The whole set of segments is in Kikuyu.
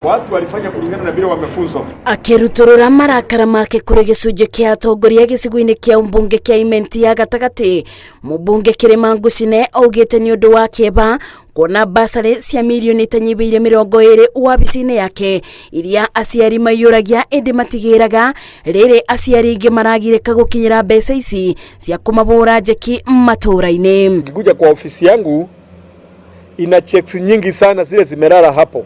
Watu walifanya kulingana na vile wamefunzwa. Akĩrutũrũra marakara make kũrĩ gĩcunjĩ kĩa atongoria gĩcigo-inĩ kĩa ũmbunge kĩa Imenti ya gatagatĩ, mũmbunge Kĩrĩma Ngucine augĩte nĩ ũndũ wa kĩeva kuona basarĩ cia mirioni itanyihĩire 20 wabici-inĩ yake iria aciari maiyũragia ĩndĩ matigĩraga rĩrĩ aciari aingĩ maragirĩka gũkinyĩra mbeca ici cia kũmabũra njeki matũra-inĩ. Ukikuja kwa ofisi yangu ina checks nyingi sana zile zimelala hapo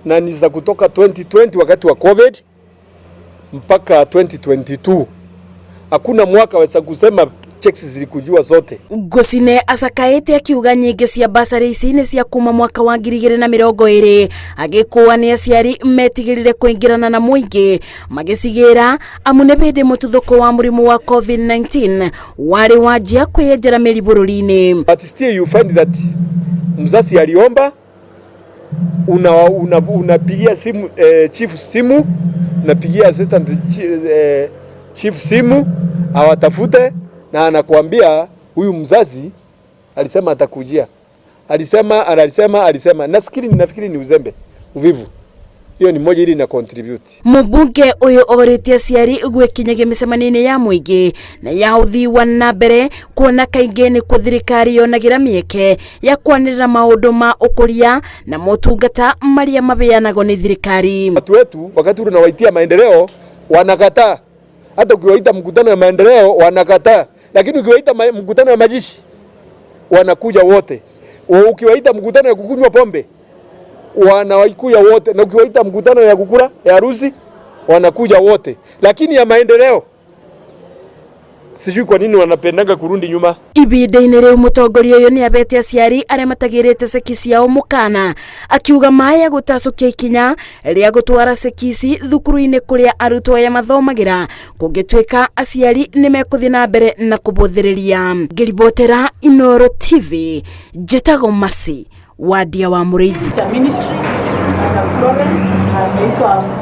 na ni za kutoka 2020 wakati wa COVID mpaka 2022. Hakuna mwaka weza kusema checks zilikujua zote. Ngũcine acakaĩte akiuga nyingĩ cia basarĩ ici nĩ cia kuma mwaka wa 2020, agĩkũa nĩ aciari metigĩrire kũingĩrana na mũingĩ magĩcigĩra amu nĩ hĩndĩ mũtuthũko wa mũrimũ wa COVID-19 warĩ wanjia kwĩyenjera mĩri bũrũri-inĩ. But still you find that mzazi aliomba, unapigia una simu chief simu, unapigia assistant chief simu awatafute, na anakuambia huyu mzazi alisema atakujia, alisema alisema alisema. Nafikiri nafikiri ni uzembe, uvivu. Hiyo ni moja ili na contribute. Mũmbunge ũyũ orĩtie aciari gwĩkinyagia mĩcemanio-inĩ ya mũingĩ na ya ũthii wa na mbere kuona kaingĩ nĩkuo thirikari yonagĩra mĩeke ya kwanĩrĩra maũndũ ma ũkũria na motungata marĩa maheanagwo nĩ thirikari. Watu wetu wakati ule unawaitia maendeleo wanakataa, hata ukiwaita mkutano ya maendeleo wanakataa, lakini ukiwaita mkutano ya majishi wanakuja wote. Ukiwaita mkutano ya kukunywa pombe wanakuja wote, na ukiwaita mkutano ya kukula ya harusi wanakuja wote, lakini ya maendeleo sijui kwa nini wanapendaga kurudi nyuma. Ibinda-inĩ rĩu mũtongoria ũyũ nĩ abete aciari arĩa matagĩrĩte ceki ciao mũkana akiuga maya gũtacũkia ikinya rĩa gũtwara ceki ici thukuru-inĩ kũrĩa arutwo aya mathomagĩra kũngĩtuĩka aciari nĩ mekũthiĩ na mbere na kũbũthĩrĩria. Ngĩribotera Inooro TV, njĩtagwo Mercy Wandia wa Mũrĩithi. Ministry na Florence anaitwa.